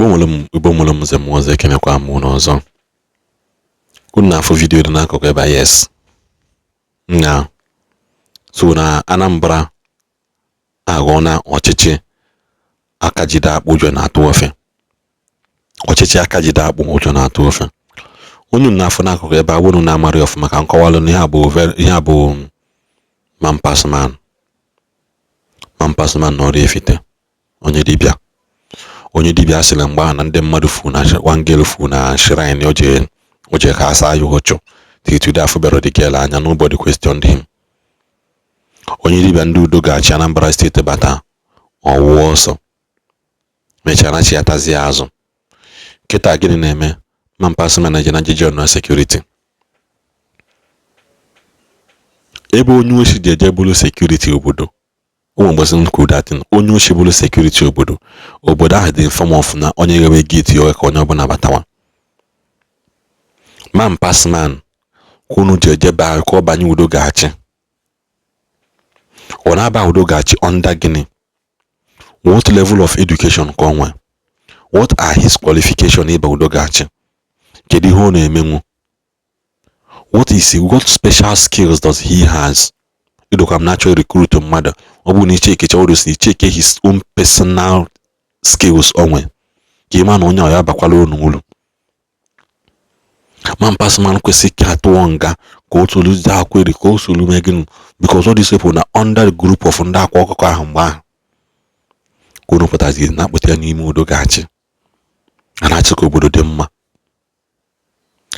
Igbo mụrụ m nze mụọ ọzọ, ekenekwa m unu ọzọ. Unu na-afụ video dị n'akụkụ ebe a, yes, na so na Anambra aghọọ na ọchịchị aka jide akpụ ụjọ na-atụ ofe, ọchịchị aka jide akpụ ụjọ na-atụ ofe. Unu na-afụ n'akụkụ ebe a, unu na-amarị ọfụma, ka nkọwalụ na ihe a bụ Man Pass Man. Man Pass Man na Oraifite, onye dibịa, onye dibịa sịrị mgbe ahụ na ndị mmadụ fu na one girl fu na shrine o je ka asa ya ụchụ. Till today, afụbero the girl anya. Nobody questioned him. Onye dibịa ndị udo ga-achị Anambra State bata, ọwụọ ọsọ, mechara chi atazie azụ. Kịta, gịnị na-eme? Man Pass Man eje na jeje na security, ebe onye oshi ji eje bụrụ security obodo. Ụmụ mgbasị m kwuru datin, onye oshi bụrụ security obodo, obodo ahụ dị in form of na onye ghewe gate ya ka onye ọbụla batawa. Man Pass Man ka unu ji eje baa ka ọ banye udo ga-achị. Ọ na-aba udo ga-achị under gịnị? What level of education ka ọ nwee? What are his qualification ịba udo ga-achị? Kedu ihe ọ na-emenwu? What special skills does he has? Idokwa m na-achọ recruit mmadụ, ọ bụrụ na ichekecha ọrụ si icheke his own personal skills o nwe, ka ịma na onye ọ ya abakwala unu uru. Man Pass Man kwesịrị ka atụọ nga, ka o tolu akweri, ka o solu mee gịnị, because all these people na under the group of ndị akwa ọkụkọ ahụ. Mgbe ahụ ka unu pụtaziri na akpụta ya n'ime udo ga-achị, a na-achị ka obodo dị mma.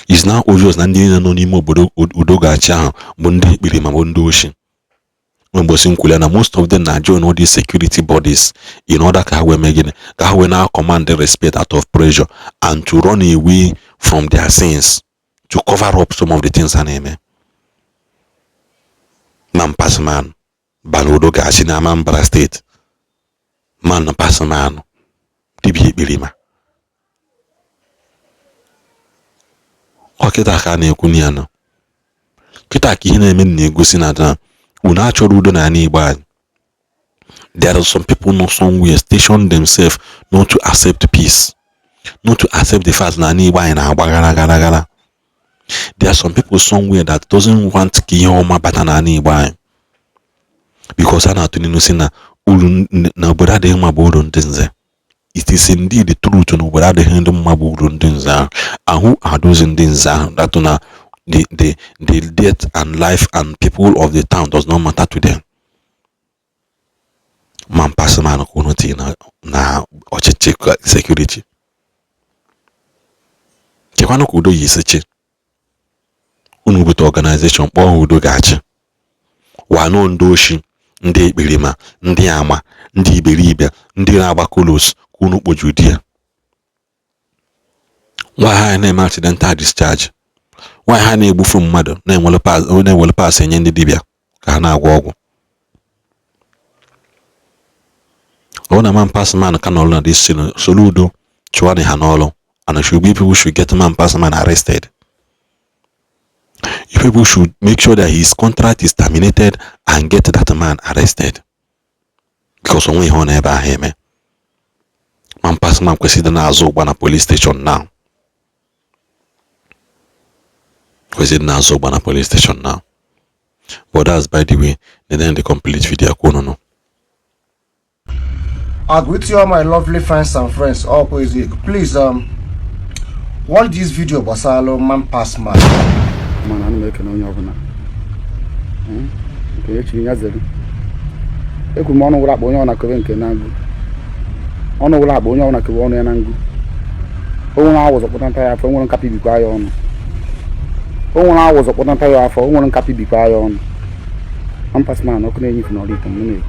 Is now obvious na ndị niile nọ n'ime obodo udo ga-achị ahụ bụ ndị ekpere ma bụ ndị oshi. Mgbosi nkwuli na most of them na join all these security bodies in order ka ha wee mee gịnị? Ka ha wee na command respect out of pressure and to run away from their sins, to cover up some of the things ha na-eme. Man Pass Man bara udo ga-achị na Anambra State. Man Pass Man, dibịa ekperima. Ọ kịta ka a na-ekwu na ya nọ kịta ka ihe na-eme na-egosi na unu achọrọ udo n'ala Igbo anyị. There are some people nọ somewhere station themselves not to accept peace, not to accept the fact na ala Igbo anyị na-agba gara gara gara. There are some people somewhere that doesn't want ka ihe ọma bata n'ala Igbo anyị, because a na-atụ n'ilu si na uru na obodo adịghị mma bụ uru ndị nze. It is indeed the truth na obodo adịghị ndị mma bụ uru ndị nze ahụ. Ahụ adozi ndị nze ahụ that na the death and life and people of the town does not matter to them. Man Pass Man ka unu tinye na ọchịchị security, chekwanụ ka udo yi isi chi. Unu bute organization kpọọ ha udo ga-achị, wano ndị oshi, ndị ekperima, ndị ama, ndị iberibe, ndị na-agba kolos ka unu kpoju di ya. Nwa ha na-eme accidental discharge, nwaanyị ha na-egbufu mmadụ, na-ewere pass enye ndị dibịa ka ha na-agwọ ọgwụ. Ọ bụrụ na Man Pass Man ka nọrọ na this Soludo chụọ ha n'ọrụ, and should be people should get Man Pass Man arrested. You people should make sure that his contract is terminated and get that man arrested, because onwe ihe ọ na-ebe ahụ eme. Man Pass Man kwesịrị ịdị na-azụ ụgba na police station now, kwesịrị ịdị na-azụ ụgba na police station now. But that's by the way. Then the complete video kwunu nụ. I greet you all, my lovely fans and friends. All praise. Please watch this video gbasara Man Pass Man. Mana ana m ekene onye ọbụla nke echiri ya zere. Ekwu m, ọnụ wụrụ akpa onye ọ na-akebe nke na ngụ, ọnụ wụrụ akpa onye ọ na-akebe ọnụ ya na ngụ. O nwere awụzọ kpụtanta ya afọ, o nwere nkapị bikwa ya ọnụ. O nwere awụzọ kpụtanta ya afọ, o nwere nkapị bikwa ya ọnụ. Man Pass Man, ọkụ na-enye ifu n'ọrụ ite m na-ekwu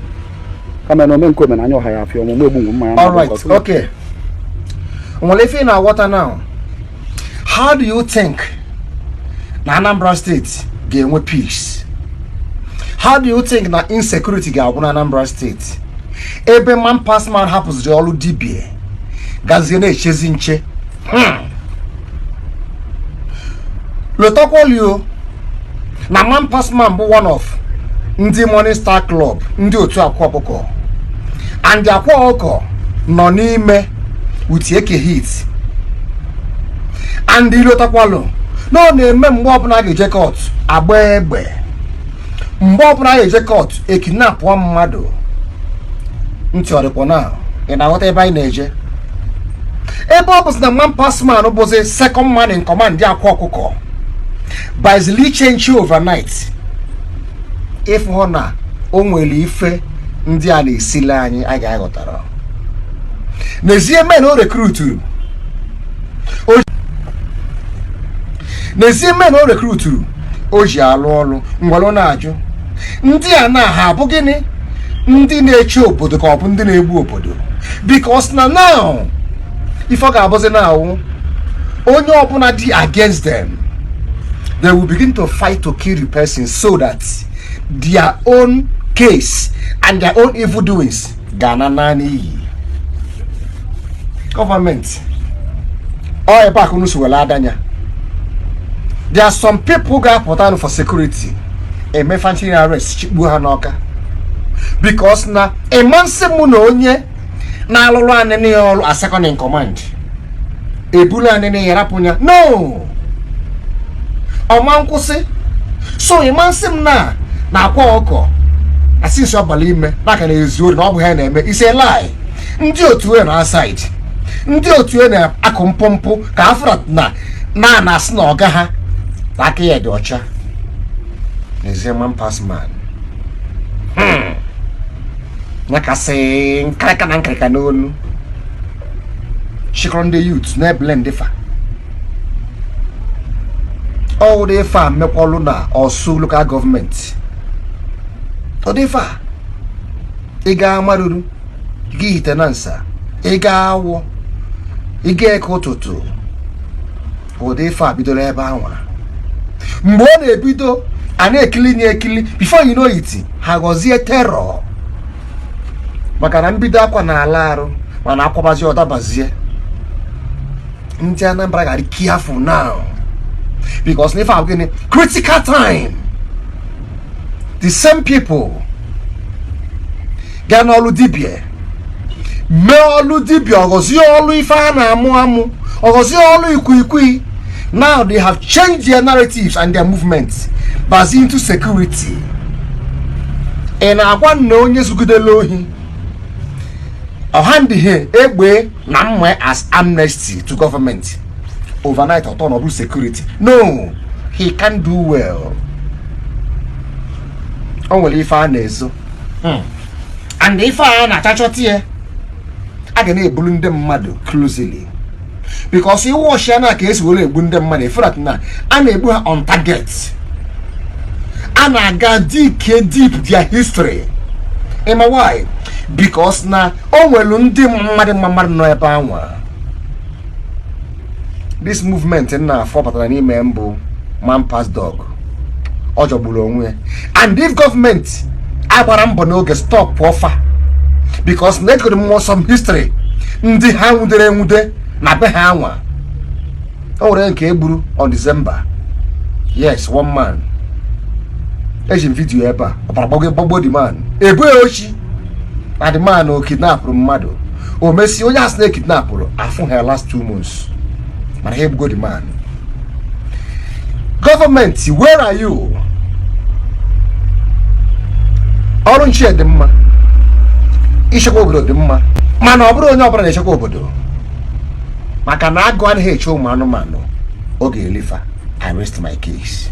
kama na ome nke omenanya ọha ya afịa ọmụmụ egbu ngwu mmanya. All right, okay. Nwere ife ị na-aghọta now? How do you think na Anambra State ga-enwe peace? How do you think na insecurity ga-agwụ na Anambra State, ebe Man Pass Man hapụziri ọrụ dibia gazie na-echezi nche? Lotakwalio na Man Pass Man bụ one of ndị Morning Star Club, ndị otu akwa ọkụkọ, and akwa ọkụkọ nọ n'ime With Eke Hit and ilotakwalụ na ọ na-eme, mgbe ọbụla a ga-eje court, agba egbe. Mgbe ọbụla a ga-eje court, ekidnapụọ mmadụ. Ntị ọdịkwa na ị na-aghọta ebe anyị na-eje. Ebe ọ bụzi na man pass man bụzi second man in command, Akwa Ọkụkọ bizili change overnight. Ịfụ na o nwere ife ndị a na-esili anyị, anyị ga-aghọtara n'ezie men o recruituru, n'ezie men o recruituru o ji alụ ọrụ ngwalụ. Na-ajụ ndị a na ha abụ gịnị? Ndị na-eche obodo ka ọ bụ ndị na-egbu obodo? Because na now, ife ọ ga-abụzi na awụ onye ọbụla dị against them, they will begin to fight to kill the person so that their own case and their own evil doings ga-ana naanị iyi. Gọọmenti ọ ebe akụnụ si were adanya. There are some people ga-apụta for security, emefanchiri arrest, chikpuo ha n'ọka, because na ịmansị mụ na onye na-alụrụ anịnị ya ọrụ as second in command ebulu anịnị ya rapụ ya no ọma nkwụsị. So ịmansị m na Akwa Ọkọ asịsị ọbala ime n'aka na ezu ori na ọ bụ ha na-eme ise lie. Ndị otu e na outside, ndị otu e na-akụ mpụmpụ ka afọ na na na-asị na ọga ha na aka ya dị ọcha. N'ezie, man pass man nyakasị nkarịka na nkarịka n'olu chịkọrọ ndị youth na-eblend fa. Ọ ụdị ife a mekwalụ na Ọsụ Local Government. Ụdị ife a ị ga amaruru gị hite na nsa, ị ga awọ, ị ga eke ụtụtụ. Ụdị ife a bidoro ebe anwa. Mgbe ọ na-ebido, a na-ekili ya ekili. Before you know it, ha ghọzie terror, maka na mbido akwa na-ala arụ, mana akwabazie ọdabazie. Ndị Anambra ga-adị careful now, because n'ife a bụ gịnị? Critical time. The same people gaa n'ọlụ dibịa, mee ọlụ dibịa, ọghọzie ọlụ ife a na-amụ amụ, ọghọzie ọlụ ikwiikwi. Now they have changed their narratives and their movements bazi into security. Ị na-agwa nna onye zugidela ohi ọha egbe na mma as amnesty to government, overnight ọtọ na ọ bụrụ security? No, he can do well. O nwere ife a na-ezo, and ife a na-achachọta ya, a ga na-ebulu ndị mmadụ closely, because iwu ọchịa na ka esi were egbu ndị mmadụ eferat na a na-egbu ha on target. A na-aga dike deep their history. Ịma why? Because na o nwere ndị mmadụ mma mmadụ nọ ebe anwa. This movement nna afọ batara n'ime mbụ man pass dog, ọ jọgburu onwe ya. And if gọọmenti agbara mbọ n'oge stop ọfa, because na egoro mmụọ some history ndị ha nwudere enwude na be ha anwa. O nwere nke egburu on December, yes, one man. Eji m video ebe a, ọbara gbagbo gbagbo the man, ebu ya ochi na the man o kidnapụrụ mmadụ. O mesi onye asị na ekidnapụrụ afụ ha last 2 months, mana ha egbugo the man. Gọọmenti, where are you? Ọrụ nche dị mma, ichekwa obodo dị mma, mana ọ bụrụ onye ọbụla na-echekwa obodo, maka na agụ anaghị eche ụmụ anụmanụ ọ ga-elifa. I rest my case.